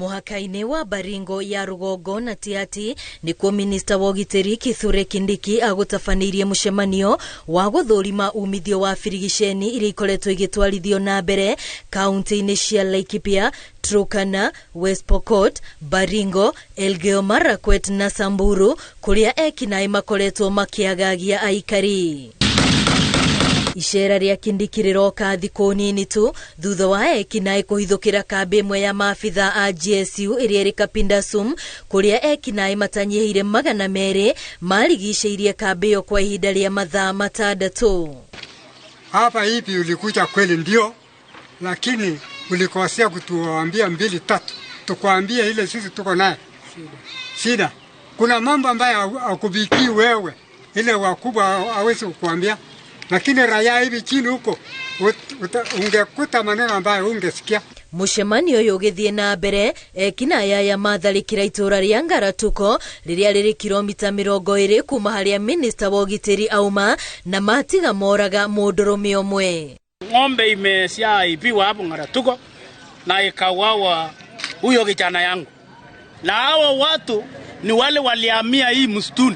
Mũhaka-inĩ wa Baringo ya rũgongo na Tiaty nĩkuo minista wa ũgitĩri Kithure Kindiki agũtabanĩirie mũcemanio wa gũthũrima umithio wa birigiceni iria ikoretwo igĩtwarithio na mbere kaunti-inĩ cia Laikipia, Turkana, West Pokot, Baringo, Elgeyo Marakwet na Samburu kũrĩa ekinaĩ makoretwo makĩagagia aikari. Icera rĩa Kindiki rĩroka thikũ nini tu thutha wa ekinaĩ kũhithũkĩra kambĩ ĩmwe ya maabitha a GSU ĩrĩa ĩrĩ Kapindasum kũrĩa ekinaĩ matanyihĩire 200 marigicĩirie kambĩ ĩyo kwa ihinda rĩa mathaa 6. Hapa hivi ulikuja kweli ndio, lakini ulikosea kutuambia 2 3, tukwambie ile sisi tuko naye shida. Kuna mambo ambayo hakubiki wewe, ile wakubwa hawezi kukuambia, lakini raia hivi chini huko ungekuta maneno ambayo ungesikia. Mũcemanio ũyũ ũgĩthiĩ na mbere ekinaĩ aya matharĩkĩra itũũra rĩa Ngaratuko rĩrĩa rĩrĩ kilomita 20 kuma harĩa minista wa ũgitĩri auma na matiga moraga mũndũrũme ũmwe. Ng'ombe imeshaibiwa hapo Ngaratuko na ikauawa huyo kijana yangu, na hawa watu ni wale walihamia hii msituni,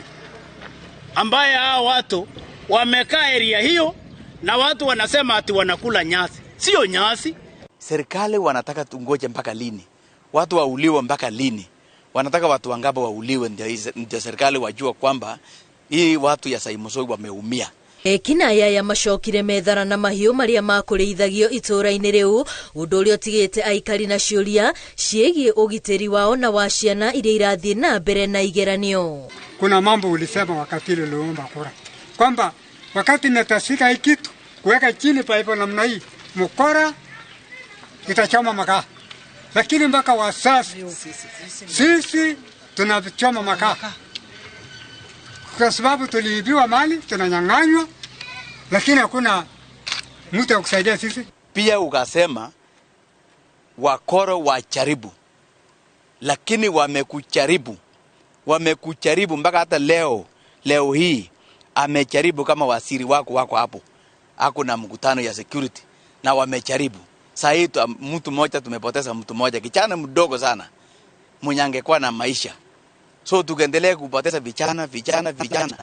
ambaye hawa watu wamekaa area hiyo na watu wanasema ati wanakula nyasi. Sio nyasi. Serikali wanataka tungoje mpaka lini? Watu wauliwe mpaka lini? Wanataka watu wangapi wauliwe ndio serikali wajua kwamba hii watu ya Saimosoi wameumia? Ekinaĩ aya macokire methara na mahiũ marĩa makũrĩithagio itũũra-inĩ rĩu, ũndũ ũrĩa ũtigĩte aikari na ciũria ciĩgiĩ ũgitĩri wao na wa ciana iria irathiĩ na mbere na igeranio. Kuna mambo ulisema wakati ile uliomba kura kwamba wakati natashika hii kitu kuweka chini paipo namna hii mkora itachoma makaa, lakini mpaka wa sasa sisi tunachoma makaa kwa sababu tuliibiwa mali, tunanyang'anywa, lakini hakuna mtu wa kusaidia sisi. Pia ukasema wakoro wajaribu, lakini wamekucharibu mpaka hata leo hii amejaribu. Kama waziri wako wako hapo, hakuna mkutano ya security na wamejaribu. Saa hii mtu mmoja tumepoteza, mtu mmoja kijana mdogo sana mwenye angekuwa na maisha. So tukiendelea kupoteza vijana, vijana, vijana,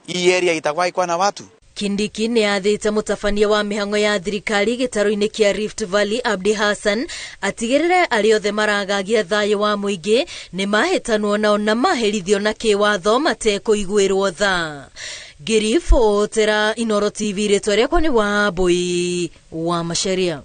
hii area itakuwa iko na watu. Kindiki nĩ athĩte mũtabania wa mĩhang'o ya thirikari gĩtarũ-inĩ kĩa Rift Valley Abdi Hassan atigĩrĩre arĩa othe maragagia thayũ wa mũingĩ nĩ mahĩtanwo nao na maherithio na kĩwatho matekũiguĩrwo tha. Ngĩribotera Inooro TV, rĩtwa rĩakwa nĩ Wambui wa Macharia.